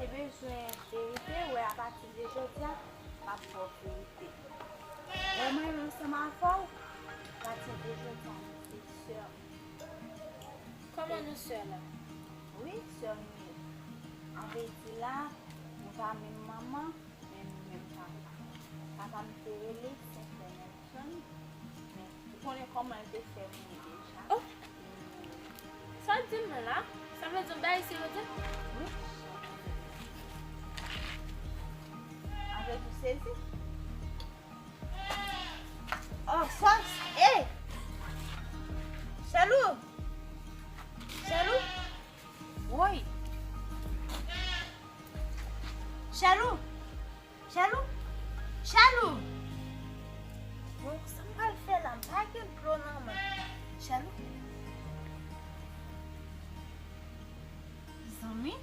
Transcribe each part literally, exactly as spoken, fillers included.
Te bezwen verite, wè, apati de jodi a, m ap ba w verite. Lè mwen menm ansanm avè w, apati de jodi a, nou se sè. Kòman nou sè la? Wi, sè nou ye. An vle di la, nou pa menm manman, men nou menm papa. Papa m te rele Sentè Nèlsonn, men ou konnen kòman l te fè mouri deja. Oh! Sa w di m nan la? Sa vle di yon bagay serye w di m? Wi. An vle di w sezi? Oh, sòs! Ey! Chelou! Chelou! Woy! Chelou! Chelou! Chelou! Bon, sa m pral fè la? M pa gen dlo nan men. Chelou! Zanmi?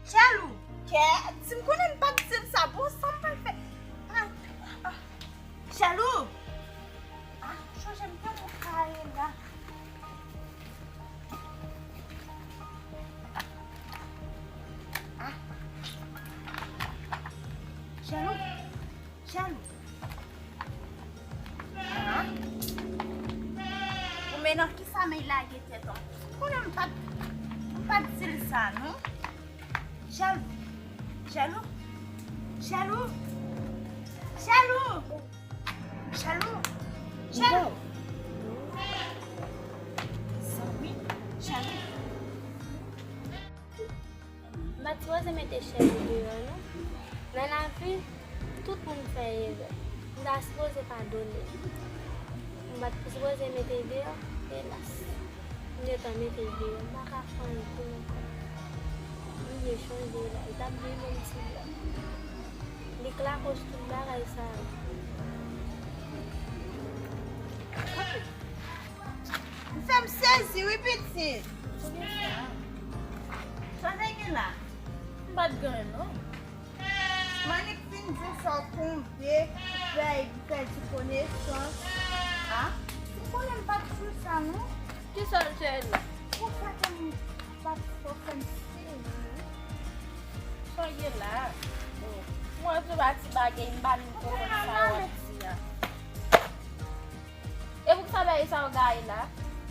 Chelou! Kè, si m konnen m pa t di l sa, bon, sa m pral fè? Ah, ah, ah. Chelou! Ah, chonje m tankou kare la. Ah. Chelou! Chelou. Ah. Ou men nan kisa men lage tèt an? Konnen m pa t, m pa t di l sa, non. Chelou. Chelou. Chelou. Chelou. Chelou. Chelou. Zanmi. Chelou. M pa t sipoze mete Chelou deyò, non. Nan lavi, tout moun fè erè. M ta sipoze padone l. M pa t sipoze mete l deyò, elas. M gentan mete l deyò. M pa ka fè anyen pou l ankò. M byen chonje la. Li t ap byen ban m ti blag. Li k lakoz tout bagay sa yo. Ou fè m sezi wi pitit. Poukisa? Sa te gen la? M pa t gen anyen non. Manik fin di sa w tonbe, ou pè-, ou pèdi konesans. A? M konnen m pa t di w sa non. Kisa l fè la? Ou fè ke m pa t fè w fè m sezi wi. Sa w ye la? Bon, mwen tou pa ti bagay, m pa menm konprann sa w ap di a. E poukisa bagay sa yo gaye la?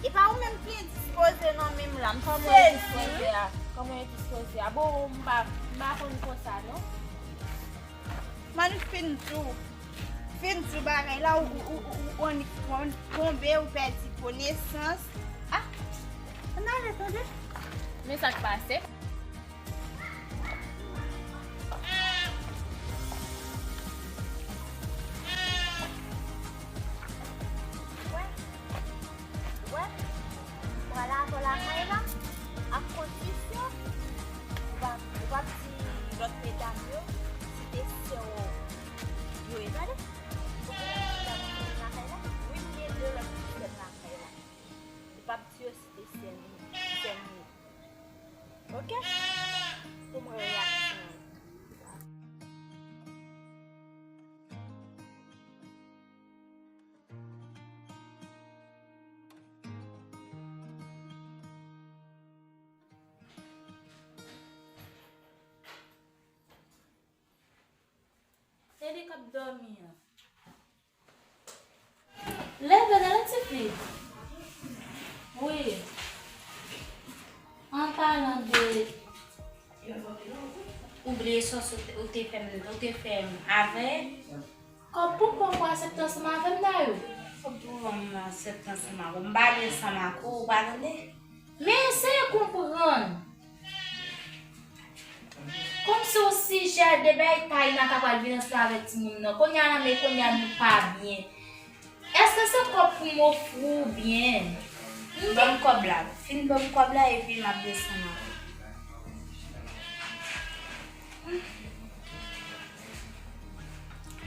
E pa ou menm ki endispoze nan men m la, m sezi wi. Kòman endispoze a? Kòman endispoze a? Bon, m pa, m pa konn konsa non. Manik fin di w, fin di w bagay la, ou, ou, ou, ou, ou annik tonbe, ou pèdi konesans. Ah, ann ale tande. Men sa k pase? Wè, wè, pral avè w lakay la, ak kondisyon, ou pa, ou p ap di lòt medam yo, si te sè w yo ye, tande? Ou gen lòt medam ki vin lakay la? Wi, m gen de lòt ki vin lakay la. Ou p ap di yo si te sè m, sè m yo. Oke? Pou m wè reyaksyon w. E li k ap dòmi an. Leve, leve, tifi. Wi. An palan de, ou bliye sòs ou te, ou te fè m, ou te fè m avè. Kòb pou m pran pou w aksepte ansanm avè m, Dayou. Kòb pou m aksepte ansanm avè w. M pa vle ansanm ak ou, ou pa tande? Men eseye konprann. Kòmsi w sijè de bagay Taina ta pral vin ansanm avèk timoun nan. Kounye a la, men kounye a nou pa byen. Èske se kòb pou m ofri w oubyen? Ban m kòb la. Fin ban m kòb la epi m ap desann avè w.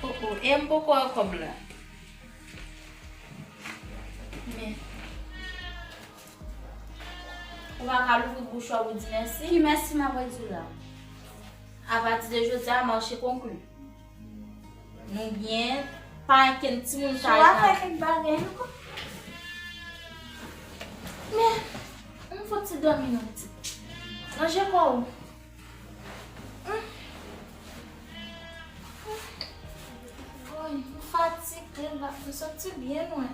Oh, oh, e m poko wè kòb la. Men. Ou pa ka louvri bouch ou pou di mèsi? Ki mèsi m ap redi w la? Apati de jodi a, mache konkli. Nou byen, pa ankenn timoun ka. Sou a fè kèk bagay ankò. Men, m fouti dòmi non pitit. Ranje kò w. Hmm. Hmm. Woy, m fatige, m soti byen lwen.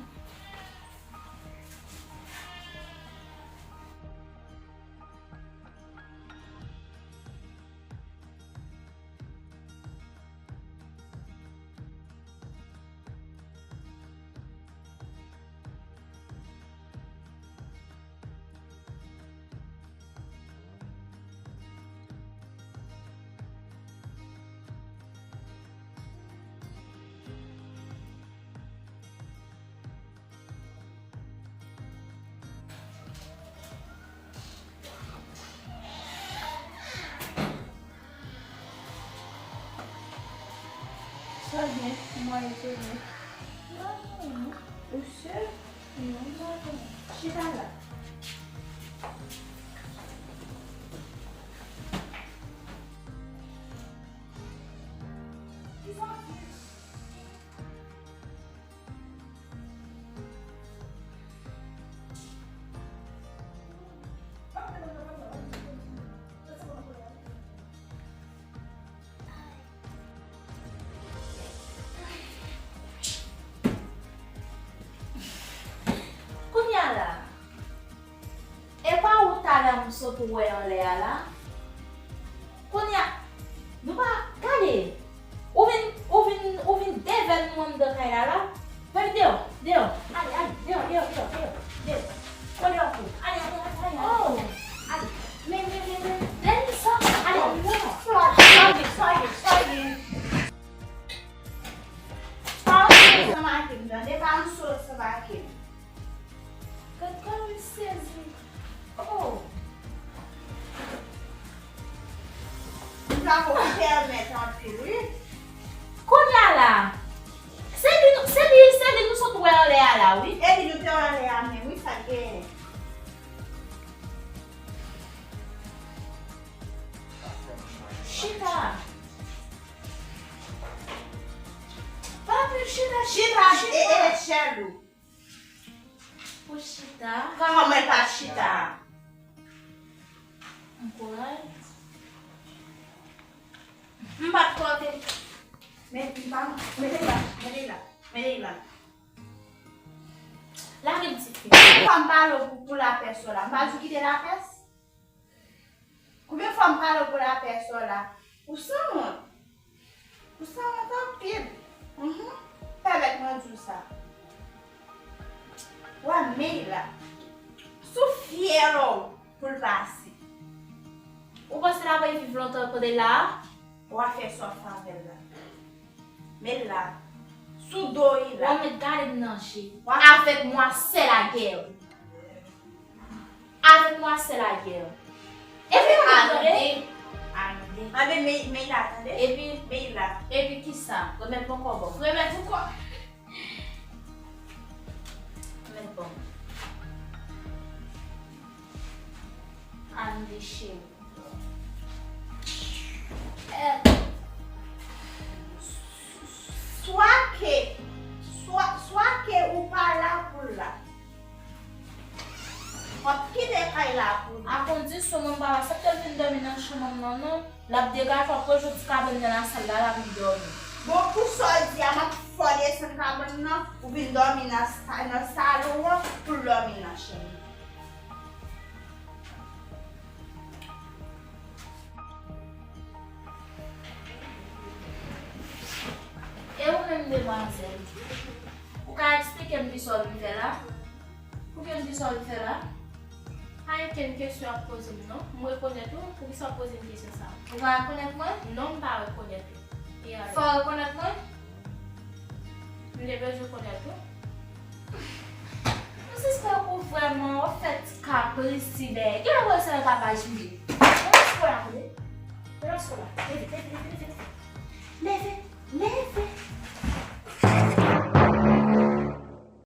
Sa byen, mwen etone. Ou sè? Non, m pa konnen. Chita la. Kounye a la, e pa ou talè m sot wè anlè a la? Kounye a, nou pa gade. Ou vin, ou vin, ou vin devèn nou anndan kay la la. Fè l deyò, deyò. Ale, ale, deyò, deyò, deyò, deyò, deyò. Fò deyò pou. Ale, ale, ale, ale, ale. Oh! Ale. Men, men, men, men. Lè li sa. Ale, oh, deyò. Soyez, soyez, soyez. Pa antre ansanm ak m, tande? Pa antre ansanm ak m. Gad kòman m sezi. Oh! M pa ko pèmèt anpil, wi. Kounye a la, se li, se li, se li nou sot wè anlè a la, wi. E li nou te wè anlè a menm, wi, sa k genyen. Chita. Pa anpil chita, chita, chita. E, e, chèl ou. Pou chita. Kòman mwen pa chita? Ankouraj. M pa t konte. Men, m pa, mete la, mete la, mete la. Lage m ti fi. Fò m pale w pou, pou lapès ou la. M pa di w kite lapès? Konbyen fwa m pale w pou lapès ou la? Ou sanwont. Ou sanwont anpil. Mhm. Pèmèt mwen di w sa. Wè, men la. Sou fyèl ou pou l pase. Ou panse l ap viv lontan kote l la a? W a fè sa w fè avè l la. Men l la. Sou do li la. W a mèt gade m nan je. W a avèk mwa sè lagè. Avèk mwa sè lagè. Epi, tande. Anben, men, men la, tande. Epi, men la. Epi kisa? Remèt mwen kòb mwen. Remèt ou kò. Remèt ban m. Anben, cheri. Eh, swa ke, swa, swa ke ou pa la pou l la. W ap kite kay la pou li. A kondisyon mwen pa aksepte l vin dòmi nan chanm nan, non. L ap degaje, w ap rejwenn ti kabann nan lasal la, l ap vin dòmi. Bon, pou sa w di a, m ap fè w desann kabann nan, ou vin dòmi nan sa-, nan salon an, pou l dòmi nan chanm nan. E ou menm, demwazèl, ou ka eksplike m kisa w vin fè la? Pou ke m di sa w vin fè la? Pa gen okenn kesyon w ap poze m, non. M rekonèt ou, poukisa w ap poze m kesyon sa a? Ou pa rekonèt mwen? Non, m pa rekonèt ou. E alò? Fò w rekonèt mwen? M te bezwen konèt ou. M sispèk ou vrèman, w ap fè ti kapris, ti bègè. Gen lè w wè se nan tapaj m ye. Leve sou la, tande. Leve sou la. Leve, leve, leve, leve. Leve, leve.